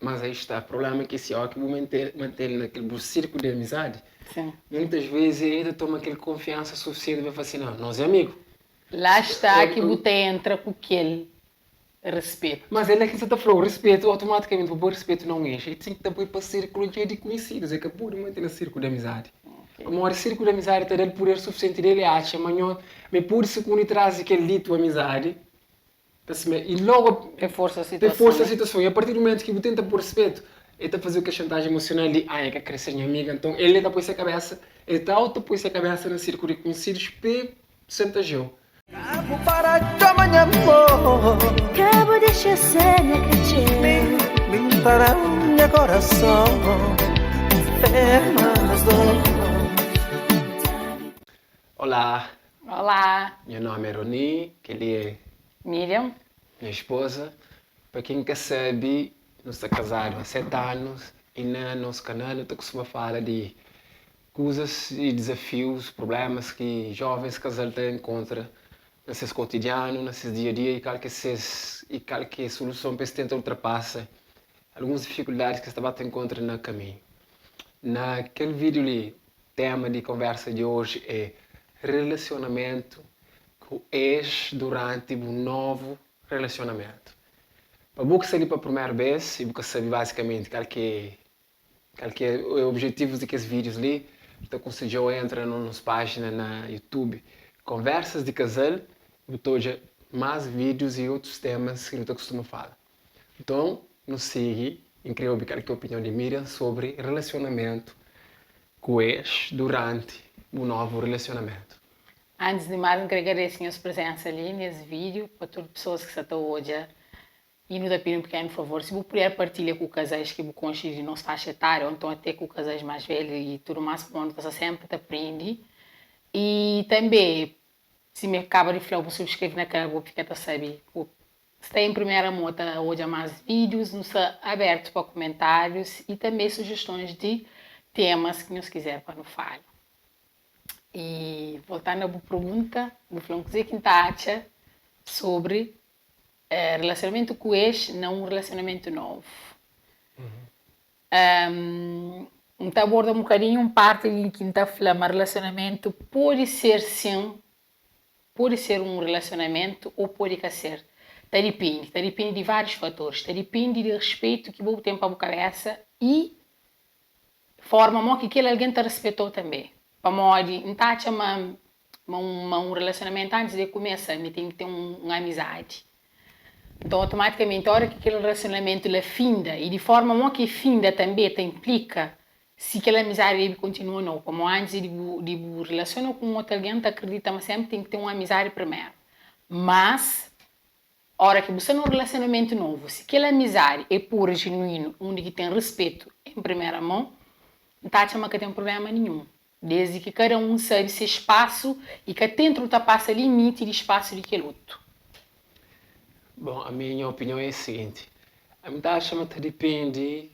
Mas aí está, problema é ki si óki bu mante mante-l na kel bu sirkulu di amizadi, muitas vezes el ta toma kel konfiansa sufisienti pa el fla si, Não, nos é amigu. Lá está ki bu ta entra ku kel respetu. Mas é la ki sa ta fla-u, respetu, automatikamenti bu poi respetu na un ex, el ten ki ta poi pa sirkulu dja di konhisidos, el ka pode mante na sirkulu di amizadi. Pamodi sirkulu di amizadi ta da-l puder sufisienti di el atxa ma nho, ma el pode sukundi tras di kel ditu amizadi, Ta sima i logo Pe forsa pe forsa situason. situason. I a partir di mumentu ki bu tenta pô respetu, el ta faze-u kel xantaji emosional di, ah, el ka kre ser nha amiga, nton el ta poi se kabesa, el ta auto poi se kabesa na sirkulu di konhisidos pe xantajia-u. Ka bu para txoma nha amor. Ka bu dexa ser nha kretxeu. Mi, mi N ta da-u nha korason. Ferma nos dos. Olá! Olá! Nha nomi é Rony, kel-li é. Miriam. Nha esposa. Pa ken ka sabe, nu sta kazadu há 7 anus i na nos kanal nu ta kustuma fala di kuzas i dizafius, prublémas ki jovens kazal ta enkontra na ses kotidianu, na ses dia-a-dia i kal ki é ses i kal ki é soluson pa es tenta ultrapasa alguns difikuldadis ki es ta ba ta enkontra na kaminhu. Na kel vídiu li, Tema di konversa di oji é relasionamentu ku ex duranti bu novu relasionamentu. Pa bu ki sta li pa primeru bes i bu ka sabe bazikamenti kal ki é kal ki é objetivus di kes vídius li, nu ta konsedja-u entra na nos pájina na YouTube Conversas di Casal i bu ta odja más vídius i otus temas ki nu ta kustuma fala. Nton, nu sigi i N kre obi kal ki é opinion di Miriam sobri relasionamentu ku ex duranti bu novu relasionamentu. Antis di más, N kre agradese nhos prezensa li nes vídiu, pa tudu pesoas ki sa ta odja i nu ta pidi un pikenu favor, si bu puder partilha ku kazais ki bu konxe di nos faxa etária ô nton até ku kazais más velhu i tudu más, pamodi nu ta sta sénpri ta prende i tanbê Sima el kaba di fla, bu subskreve na kanal bu fika ta sabe bu sta em primera mon ta odja mas vídeos. Nu sta abertu pa kumentárius i tanbe sujestons di temas ki nhos kizer pa nu fala. I voltandu a bu pergunta, bu fla-m kuzê ki N ta atxa sobri relasionamentu ku ex na un relasionamentu novu. N ta aborda un bokadinhu un parti li ki N ta fla ma relasionamentu pode ser sin, pode ser un relasionamentu ô pode ka ser. Ta dipende, ta dipende di várius fatoris. Ta dipende di respetu ki bo bu ten pa bu kabésa i forma mo ki kel algen ta respeta-u tanbê. Pamodi N ta atxa ma ma un ma un relasionamentu antis di kumesa mi ten ki ten un amizadi. Nton otomatikamenti ora ki kel relasionamentu la finda i di forma mo ki finda tanbe ta inplika si kel amizadi debe kontinua o nau. Pamo antis di bu di bu relasiona ku un otu algen ta akridita ma senpri ten ki ten un amizadi primeru. Mas Ora ki bu sta na un relasionamentu novu, si kel amizadi é puru i jenuínu, undi ki ten rispetu en primera mon, N ta atxa ma ka ten prubléma ninhun, désdi ki kada un sabe se spasu i ka tenta ultrapasa limiti di spasu di kel otu. Bon, ami nha opinion é siginti, ami ta atxa ma ta dipende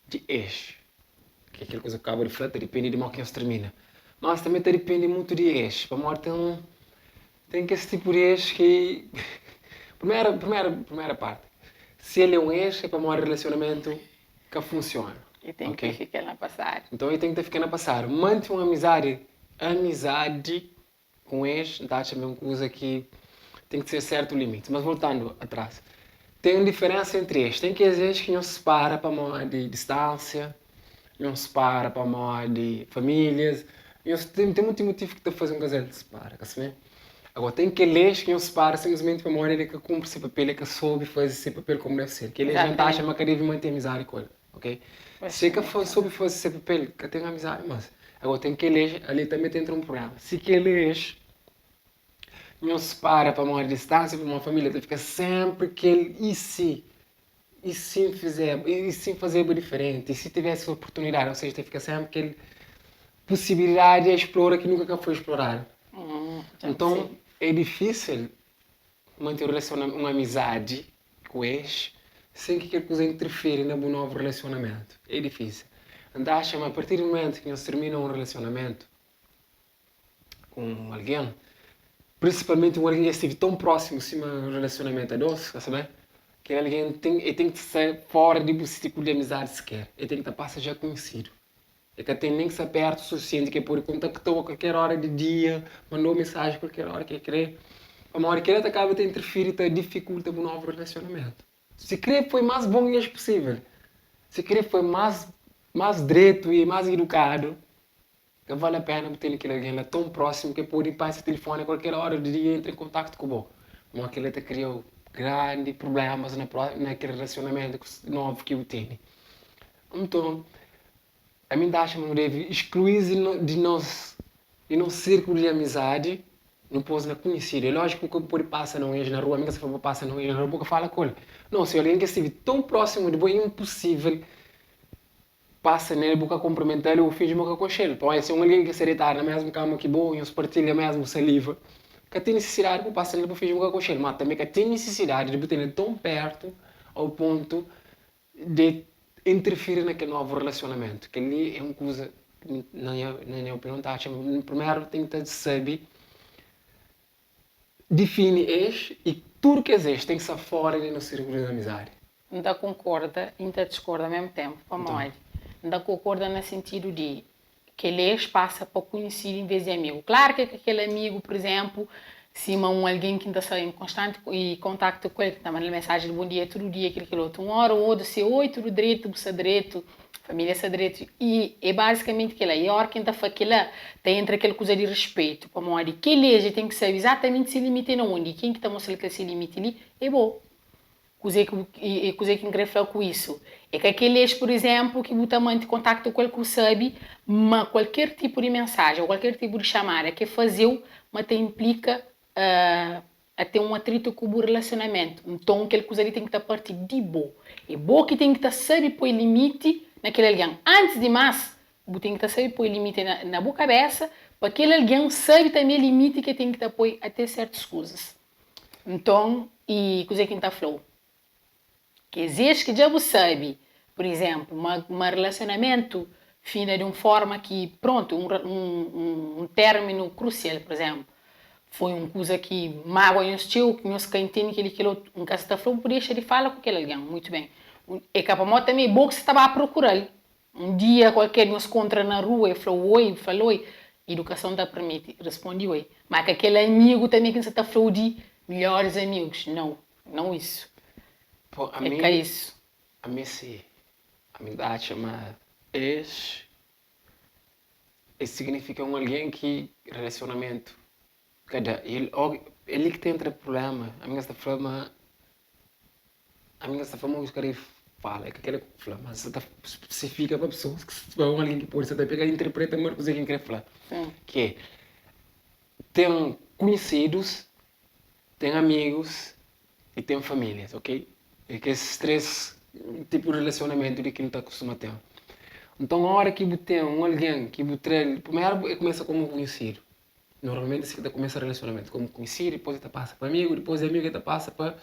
di ex, ki é kel kuza ki kaba di fla, ta dipende di mo ki nhos termina. Mas tanbe ta dipende mutu di ex, pamodi ten ten kes tipu di ex ki primeru primeru primeru parti, si el é un ex é pamodi relasionamentu ka funsiona, E ten ki ok? fika na pasadu. Nton e ten ki ta fika na pasadu. Mante un amizadi amizadi Ku es, N ta atxa ma é un kuza ki ten ki ser sertu limiti. Mas voltandu atras, ten diferensa entri es. Ten kes es ki nhos separa pamodi distansia, nhos separa pamodi familias, nhos ten ten monti motivu ki ta faze un kazal separa, ka simé? Agora, ten kel es ki nhos separa sinplismenti pamodi el ka kunpri se papel, el ka sobi faze se papel komu debe ser. Kel es N ta atxa ma ka debe mante amizadi ku el. Ok? Si e ka sobe faze se papel, ka ten amizadi mas. Agora ten kel ex, ali tanbe ta entra un prublema. Si kel ex nhos separa pamodi distansia, pamodi familia, ta fika senpri kel i si, i si N fizeba, i si N fazeba diferenti, i si tivesi oportunidadi, ou seja, ta fika senpri kel posibilidadi a explora ki nunka ka foi exploradu. Nton é difisil Mante un relasionamentu, un amizadi ku es sen ki kel kuza interfere na bu novu relasionamentu. É difísil. N ta atxa ma apartir di mumentu ki nhos tirmina un relasionamentu ku un algen, prinsipalmenti un algen ki dja stevi ton prósimu sima un relasionamentu a dos, ka sabe? Kel algen ten, el ten ki sta fora di bu sirkulu di amizadi siker. El ten ki ta pasa ja kunhisidu. El ka ten nen ki sta pertu sufisienti ki el pode kontakta-u a kualker ora di dia, manda-u mensaji kualker ora ki el kre. Pamodi kel-la ta kaba ta interfiri, ta difikulta bu novu relasionamentu. Si kre foi más bon ex pusível, si kre foi más más dretu i más idukadu, ka vale a pena bu tene kel algen la ton prósimu ki el pode pasa tilifoni a kualker óra di dia entra en kontaktu ku bo. Pamodi kel-la ta kria-u grandi prublémas na na kel relasionamentu novu ki bu tene. Nton, ami N ta atxa ma nu debe iskluí-s di nos di nos sirkulu di amizadi, nu pô-s na kunhisidu. É lójiku ki bu pode pasa na un ex na rua, ami ka sta fla pa bu pasa na un ex na rua pa bu ka fala ku el. Nau, si algen ki stivi ton prósimu di bo, é inpusível pasa nel bu ka kunprimental ô finji ma bu ka konxe-l. Pamodi si un algen ki sta detadu na mésmu kama ki bo, nhos partilha mésmu saliva, ka ten nisisidadi bu pasa nel bu finji ma bu ka konxe-l. Má tanbê ka ten nisisidadi di bu tene-l ton pértu au pontu di interfiri na kel novu relasionamentu. Kel-li é un kuza ki na nha opinion, N ta atxa ma primeru ten ki ta sabe difini es i tudu kes es ten ki sta fora di nos sirkulu di amizadi. N ta konkorda i N ta diskorda ao mesmu tenpu. Pamodi? N ta konkorda na sintidu di kel ex pasa pa konhisidu en vez di amigu. Klaru ki é ka kel amigu, pur izénplu, sima un algen ki N ta sta en konstanti kontaktu ku el, ki N ta manda-l mensajen di bon dia tudu dia, kel kel otu. Un óra ô otu, se oi, tudu dretu, bu sta dretu, família sta dretu. I é bazikamenti kel-la. I óra ki N ta fla kel-la, ta entra kel kuza di ruspetu, pamodi kel ex el ten ki sabe izatamenti se limiti é na undi i ken ki ta mostra-l kel se limiti li é bo. Kuzê ki bu, i kuzê ki N krê fla ku isu? É ka kel ex, pur izénplu, ki bu ta mante kontaktu ku el ki bu sabe ma kualker tipu di mensajen ô kualker tipu di xamada ki el faze-u ma ta inplika a ten un atritu ku bu relasionamentu. Nton, kel kuza li ten ki ta parti di bo. É bo ki ten ki ta sabe poi limiti na kel algen. Antis di más, bu ten ki ta sabe poi limiti na bu kabésa pa kel algen sabe tanbê limiti ki el ten ki ta poi até sértus kuzas. Nton, i kuzê ki N ta fla-u? Kes ex ki dja bu sabe, pur izénplu, ma ma relasionamentu finda di un fórma ki, prontu, un un términu krusial, pur izénplu, foi un kuza ki mágua nhos txeu, ki nhos ka intende kel-li, kel otu, N ka sta fla-u bu dexa di fala ku kel algen, muitu ben. É ka pamodi tanbê é bo ki sta ta ba prokura-l, Un dia kualker nhos kontra na rua e fla-u oi, bu fla-l oi, idukason ta permiti responde oi. Ma ka kel amigu tanbe ki N sa ta fla-u di melhoris amigus, nau, nau isu. Pô, É ka ami, isu. ami si, ami N ta atxa ma es, es signifika un algen ki relasionamentu ka da. El, é li ki ta entra prubléma, ami N ka sta fla ma Ami ka sta fla ma bu ka debe fala, é ka kila ki bu fla, mas sa ta spesifika pa pesoas ki pa un algen ki pode sa ta pega interpreta mal kuzê ki N kre fla. Ki é, ten kunhisidus, ten amigus i ten famílias, ok? É kes 3 tipu di relasionamentu di ki nu ta kustuma ten. Nton óra ki bu ten un algen ki bu tra-l, primeru el kumesa komu kunhisidu, Normalmenti si ki ta kumesa relasionamentu, komu kunhisidu, dipôs el ta pasa pa amigu, dipôs di amigu el ta pasa pa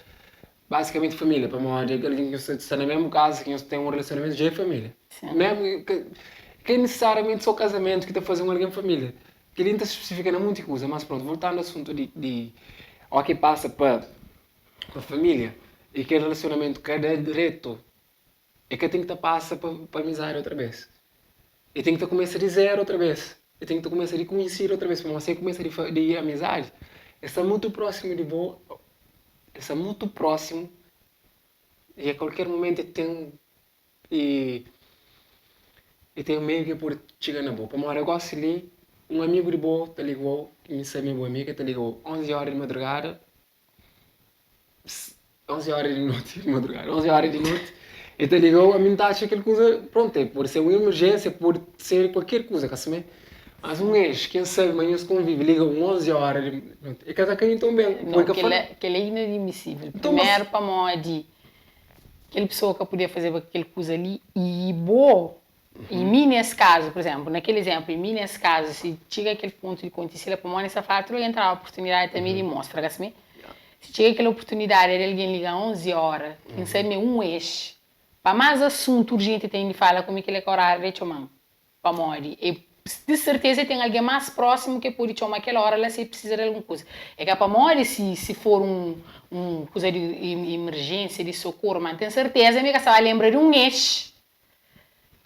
basikamenti família, pamodi kel algen ki nhos sta na mésmu kaza ki nhos ten un relasionamentu dja é família. Mésmu ka ka é nisisariamenti sô kazamentu ki ta faze un algen família. Kel-li N ta spesifika na monti kuza, mas prontu, voltandu asuntu di di óki pasa pa pa família i kel relasionamentu ka da dretu, E ka ten ki ta pasa pa pa amizadi otra bes. E ten ki ta kumesa di zeru otra bes. E ten ki ta kumesa di kunhisidu otra bes, pamodi si e kumesa di fa di amizadi, e sta mutu prósimu di bo, e sta mutu prósimu i a kualker mumentu e ten e e ten meiu ki e pode txiga na bo. Pamodi gosi li, un amigu di bo ta liga-u, ki mi sabe ma é bu amigu, e ta liga-u onzi óra di madrugada, 11 óra di noti, di madrugada, 11 óra di noti, el ta liga-u, ami N ta atxa kel kuza, prontu, é pode ser un emerjénsia, pode ser kualker kuza, ka simé? Mas un ex, ken sabe ma nhos konvive, liga-u 11 óra di noti, el ka ta kai nton ben, Nau, kel-la, kel-la é inadmisível. Primeru pamodi kel pesoa ka podia fazeba kel kuza li i bo I mi nes kazu, pur izénplu, na kel izénplu, i mi nes kazu, si txiga kel pontu di kontise la, pamodi N sta fla, tudu algen ta daba oportunidadi tanbê di mostra, ka simé? Si txiga kel oportunidadi di algen liga 11 óra, ki N sabe ma é un ex, pa más asuntu urjenti ten di fala ku mi, kel-la é ka oráriu di txoma-m, pamodi é. Di serteza el ten algen más prósimu ki el pode txoma kel óra la si el pirsisa di algun kuza. É ka pamodi si si for un un kuza di imerjénsia, di sokoru, má N ten serteza ma el ka sta ba lenbra di un ex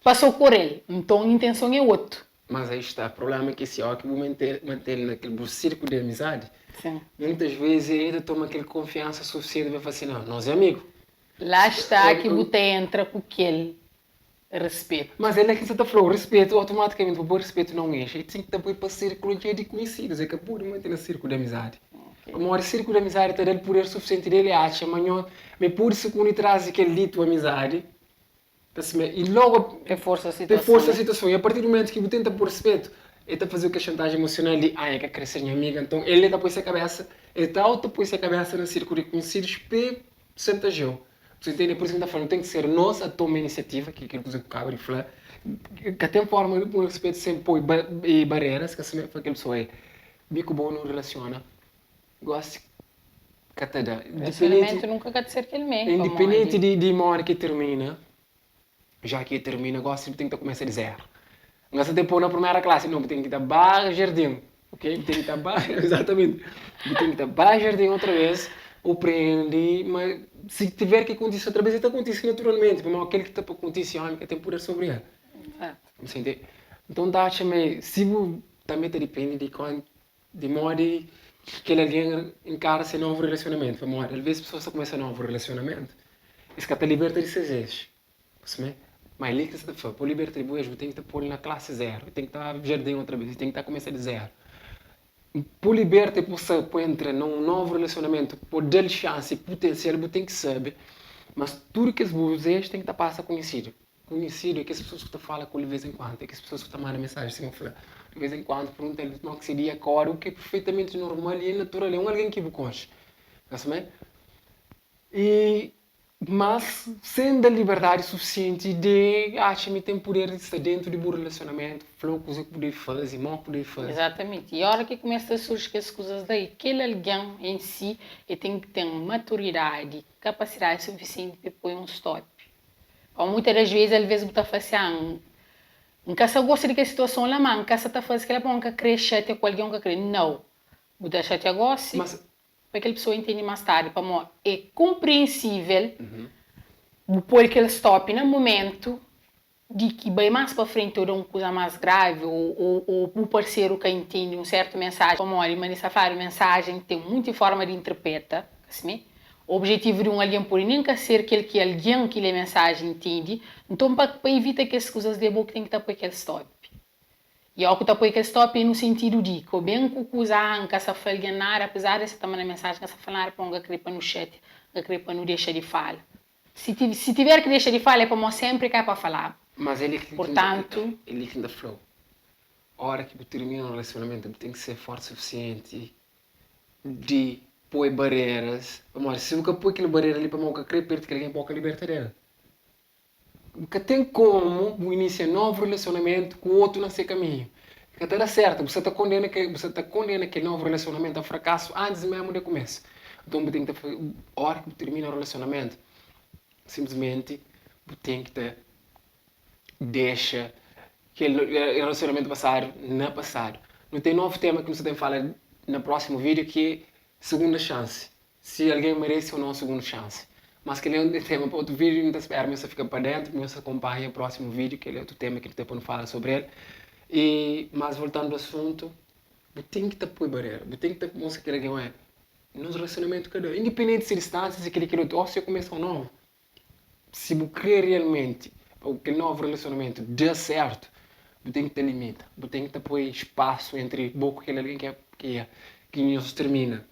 pa sokore-l. Nton intenson é otu. Mas aí está, problema é ki si óki bu mante mante-l na kel bu sirkulu di amizadi, muitas vezes el ta toma kel konfiansa sufisienti pa el fla si, Nau, nos é amigu. Lá está ki bu ta entra ku kel respetu. Mas el é ki sa ta fla-u respetu, automaticamente bu poi respetu na un ex, el ten ki ta poi pa sirkulu dja di kunhisidos, el ka pode mante na sirkulu di amizadi. Pamodi sirkulu di amizadi ta da-l puder sufisienti di el atxa ma nho, ma el pode sukundi tras di kel ditu amizadi, ta sima, i logu Pa forsa pa forsa situason. situason. I a partir di mumentu ki bu tenta poi respetu, el ta faze-u kel xantaji emosional di, ah, el ka kre ser nha amiga, nton el ta poi se kabesa, el ta auto poi se kabesa na sirkulu di kunhisidos pa el xantajia-u. Bu intende? Pur isu ki N ta fla, nu ten ki ser nos a toma inisiativa, ki é kel kuza ki bu kaba di fla. Ka ten forma di poi respetu sen poi bareras, ka sima fla kel pesoa, ei, mi ku bo nu relasiona, gosi ka ta da. Relasionamentu nunka ka ta ser kel mê, pamodi. Indipenenti di modi ki tirmina, já ki tirmina, gosi bu ten ki ta kumesa di zeru. N ka sa ta pô na primera klasi, no, bu ten ki ta ba jardin, ok, bu ten ki ta ba, exatamenti, bu ten ki ta ba jardin otra bes, bu prende ma si tiver ki kontise otra bes, el ta kontise naturalmenti, pamodi kel ki ta pa kontise omi ka ten puder sobri el. Bu ta intende? Nton, ta atxa ma si bu, tanbe ta dipende di di modi ki kel algen inkara se novu relasionamentu, pamodi alvês pesoas ta kumesa novu relasionamentu, es ka ta liberta di ses ex. Simé, ma el li ki sta ta fla, pa bu liberta di bu ex, bu ten ki ta pô-l na klasi zeru, el ten ki ta jardin otra bes, el ten ki ta kumesa di zeru. Pa bu liberta i pa bu sabe pa bu entra na un novu relasionamentu, pa bu da-l xansi i putensial, bu ten ki sabe ma tudu kes bu ex ten ki ta pasa konhisidu. Konhisidu é kes pesoas ki ta fala ku el di vez en kuandu, é kes pesoas ki ta manda mensajen sima bu fla di vez en kuandu, pergunta-l modi ki se dia kóre, u ki é perfeitamenti normal i é natural, é un algen ki bu konxe. Ta simé? I Mas sen da liberdadi sufisienti di atxa ma el ten puder di sta dentu di bu relasionamentu, fla-u kuze ki bu debe faze, modi ki bu debe faze. Exatamenti. I ora ki kumesa ta surji kes kuzas la, i kel algen en si, el ten ki ten maturidadi, kapasidadi sufisienti pa el poi un stop. Pamodi muitas das vezes, alvês bu ta fla si, ah, N ka sa gosta di kel situason la, ma N ka sa ta faze kel-la pamodi N ka kre xatia ku algen, N ka kre. Nau. Bu ta xatia gosi. Mas Pa kel pesoa intende más tardi pamó é konpriensível bu poi kel stop na mumentu di ki bai más pa frenti ô da un kuza más gravi ô bu parseru ka intende un sértu mensajen pamodi ma di sta fladu mensajen ten munti forma di interpreta ka simé objetivu di un algen pode nen ka ser kel ki algen ki lé mensajen intende nton pa ivita kes kuzas li é bo ki ten ki ta poi kel stop. I óki ta poi kel stop é nu sentidu di ka ben ku kuza ah N ka sa fla algen nada apezar di es sa ta manda mensajen N ka sa fla nada pamodi N ka kre pa nu xatia N ka kre pa nu dexa di fala si si tiver ki dexa di fala é pamodi senpri ka é pa falaba Mas é li ki purtantu. É li ki N ta fla-u óra ki bu tirmina un relasionamentu bu ten ki ser forti sufisienti di poi bareras pamodi si bu ka poi kel barera li pamodi bu ka kre perde kel algen bu ka liberta del. Bu ka ten komu bu inisia novu relasionamentu ku otu na se kaminhu. Ka ta da sertu, bu sa ta kondena ke bu sa ta kondena kel novu relasionamentu a frakasu antis mesmu di kumesa. Nton bu ten ki ta faze, ora ki bu tirmina un relasionamentu, sinplismenti bu ten ki ta dexa kel relasionamentu pasadu na pasadu. Nu ten novu tema ki nu sa ten fala na prosimu video ki é segunda xansi. Si algen merese ou nau segundu xansi. Mas kel-li é un tema pa otu vídiu i N ta spera ma nhos ta fika pa dentu pa nhos akonpanha prósimu vídiu, kel-li é otu tema ki nu ten pa nu fala sobri el. I mas voltandu asuntu, bu ten ki ta poi barera, bu ten ki ta mostra kel algen, oé, nos relasionamentu ka da, indipendenti si distánsia, si kel-li kel otu, ô si kumesa un novu. Si bu krê realmenti pa kel novu relasionamentu da sértu, bu ten ki ta limita, bu ten ki ta poi spasu entri bo ku kel algen ki ki nhos tirmina.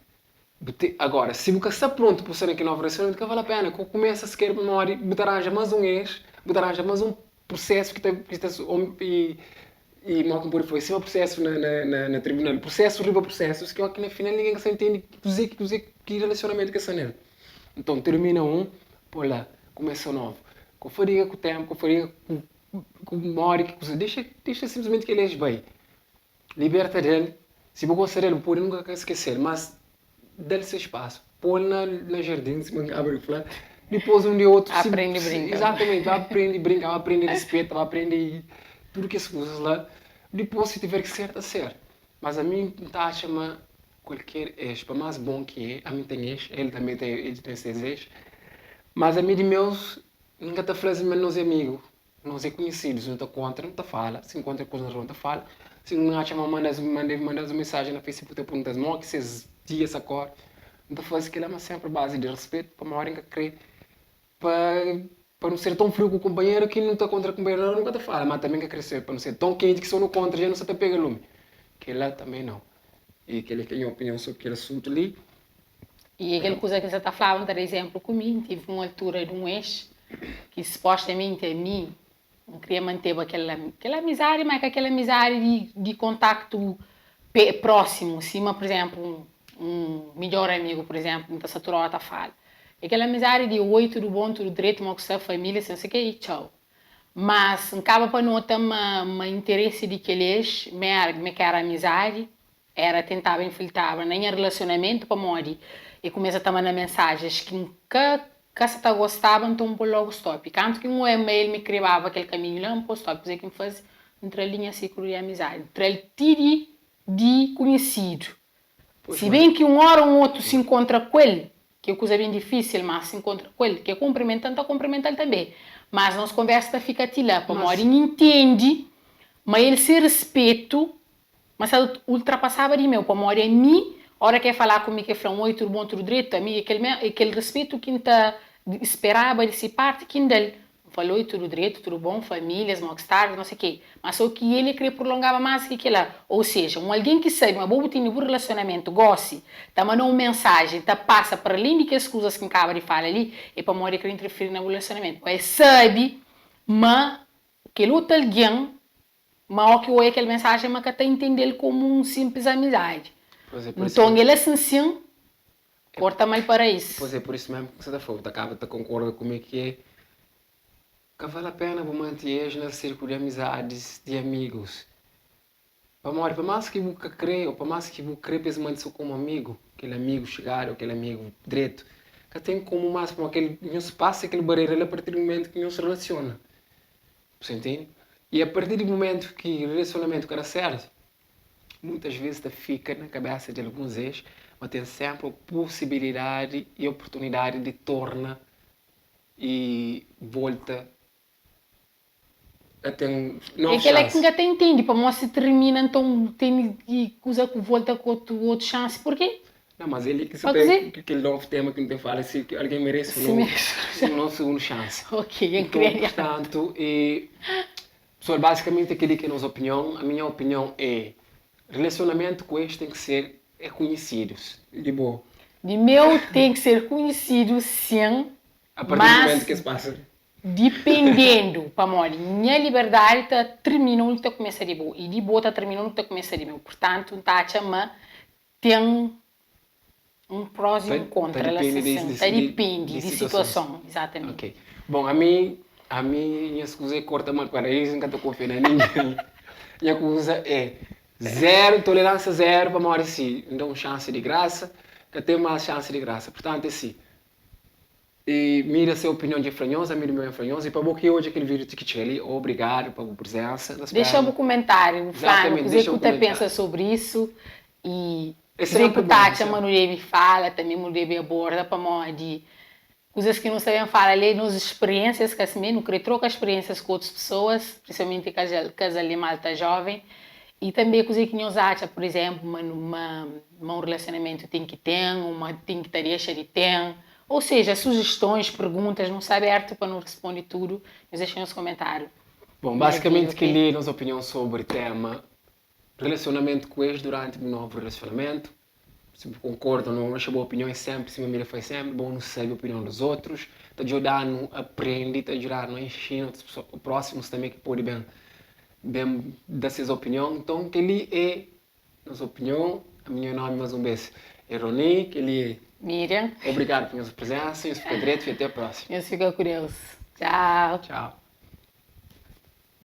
Bu te, agora, si bu ka sta prontu pa bu sta na kel novu relasionamentu, ka vale a pena ka kumesa siker pamodi bu ta ranja más un ex, bu ta ranja más un prusesu ki ta ki ta i i modi ki N pode fla, sima prusesu na na na tribunal, prusesu riba prusesus ki óki na final ningen ka sta intende kuzê ki kuzê ki relasionamentu ki es sta nel. Nton, tirmina un, pô la, kumesa novu. Ka fadiga ku tenpu, ka fadiga ku ku modi ki kuza, dexa dexa sinplismenti kel ex bai. Liberta del, si bu gosta del bu pode nunka ka skese-l, mas da-l se spasu, pô-l na na jardin sima N kaba di fla, dipôs un dia otu si Aprende brinka. Izatamenti, ba prende brinka, ba prende rispeta, ba prende tudu kes kuzas la. Dipôs si tiver ki ser, ta ser. Mas ami N ta atxa ma kualker ex, pa más bon ki é, ami N ten ex, el tanbe ten, el ten ses ex, mas ami di meus N ka ta fla-s ma nos é amigu, nos é kunhisidu, nu ta kontra nu ta fala, si N kontra ku es na rua nu ta fala, si N atxa ma manda-s manda manda-s un mensajen na facebook ta pergunta-s modi ki ses dia sa kóre, N ta faze kel-la ma sénpri bazi di respetu pamodi N ka krê pa pa nu ser ton friu ku kunpanheru ki nu ta kontra kunpanheru na rua nu ka ta fala, ma tanbe N ka krê ser pa nu ser ton kenti ki so nu kontra dja nu sa ta pega lumi, kel-la tanbe nau. I kel-li ki é nha opinion sobri kel asuntu li. I kel kuza ki N sa ta flaba, N ta da izénplu ku mi, N tive un altura di un ex ki supostamenti ami N kria manteba kel kel amizadi, má é ka kel amizadi di di kontaktu prósimu, sima pur izénplu un midjór amigu, pur izénplu, N ta sta tudu óra ta fala. É kel amizadi di oi, tudu bon, tudu dretu, mo ku sta, família, si no se ke, i txau. Mas N kaba pa nota ma ma interesi di kel ex ma éra ma ka éra amizadi, éra tentaba infiltraba na nha relasionamentu pamodi e kumesa ta manda mensajes ki N ka ka sa ta gostaba, nton N pô-l logu stop. Kantu ki N oia ma el mi krebaba kel kaminhu la, N pô stop. Kuzê ki N faze? N tra-l di nha siklu di amizadi, N tra-l ti di di kunhisidu. Si ben ki un óra un otu si nkontra ku el, ki é kuza ben difísil, má si nkontra ku el, ki é kunprimenta, N ta kunprimenta-l tanbê. Mas nos konversa ta fika ti la, pamodi N intende ma el se respetu ma sa ta ultrapasaba di meu, pamodi ami, óra ki el fala ku mi, ki el fla-m oi, tudu bon, tudu dretu, ami é kel é kel respetu ki N ta speraba di se parti ki N da-l. N fala oi tudu dretu, tudu bon, famílias, mo ki sta, no sei ke. Ma so ki el e kre prolongaba mas ki kila. Ou seja, un algen ki sabi ma bo bu tene bu relasionamentu gosi, ta manda un mensajen, ta pasa para alén di kes kuzas ki N kaba di fala li, e pamodi e kre interfiri na bu relasionamentu. Pa e sabi ma kel otu algen, ma o ki oia kel mensajen ma ka ta intende-l komu un sinplis amizadi. Nton el asin sin, Korta mal pa rais. Pois é por isso mesmo ki sa ta fla, bu ta kaba ta konkorda ku mi ki é ka vale a pena bu manti ex na sirkulu di amizadis di amigus. Pamodi pa mas ki bu ka kre ou pa mas ki bu kre pa es manti so komu amigu, kel amigu xigadu ou kel amigu dretu, ka ten komu mas pamodi kel nhos pasa kel barera la a partir di mumentu ki nhos relasiona. Bu sa intende? I a partir di mumentu ki relasionamentu ka da sertu, Muitas vezes ta fika na kabesa di alguns ex ma ten senpri pusibilidadi i oportunidadi di torna i volta a ten novu xansi. É kela ki N ka ta intendi, pamodi si tirmina nton ten ki kuza ku volta ku otu otu xansi, purki? Não, mas ele que Pa kuzê? kel novu tema ki nu ten fala si algen merese Si un novu segundu xansi. Ok, N Nton, kria purtantu, e Pessoal, basicamente kel-li ki é nos opinion. A minha opinion é, relacionamento ku ex ten ki ser é conhecidos. Di bo? Di meu ten ki ser conhecido sim, A partir di mas momento ki es pasa. dipendendu, pamodi nha liberdadi ta termina undi ki ta kumesa di bo y di bo ta termina undi ki ta kumesa di meu. Purtantu, N ta atxa ma ten un prós y un kontra la depende sin, di ta dipende di di situason. situason, izatamenti. Ok. Bon, ami, ami nhas kuza é korta mal pa raiz, N ka ta kunfia na ningen. Nha kuza é zero, tolerânsia zero, pamodi si N da un xansi di grasa, ka ten más xansi di grasa. Purtantu é si. E mi da se opinion dja fla nhos, ami di meu fla nhos, e pa bo ki odja kel video ti ki txiga li, obrigadu pa bu prezensa. Na Dexa spera. bu kumentáriu, bu fla-nu Exatamente, kuzê dexa ki bu bu ta kumentáriu. pensa sobri isu i É kuzê ki sénpri bu ta bon, é atxa ma sénpri. nu debe fala, tanbê nu debe aborda, pamodi kuzas ki nu sta ben fala li é nos spiriénsias, ka simé, nu krê troka spiriénsias ku otus pesoas, prinsipalmenti kazal kazal di malta jóven, i tanbê kuzê ki nhos atxa, pur izénplu, ma nu ma ma un relasionamentu ten ki ten ô ma ten ki ta dexa di ten. Ou seja, sujestons, perguntas, nu sta abertu pa nu responde tudu. Nhos dexa nhos komentáriu Bon, na vídiu, basikamenti ok? kel-li é nos opinion sobri téma relasionamentu ku ex duranti bu novu relasionamentu. Si bu konkorda ô nau, dexa bu opinion. É sénpri sima Mira fla, é sénpri bon nu sabe opinion dos otrus. Ta djuda-nu aprende, ta djuda-nu inxina otus pesoa, prósimus tanbê ki pode ben ben da ses opinion. Nton, kel-li é Nos opinion, ami nha nomi mas un bes é Rony, kel-li é. Miriam. Obrigadu pa nhos prezensa, nhos fika dretu y até prósimu. Nhos fika ku Deus. Txau. Txau.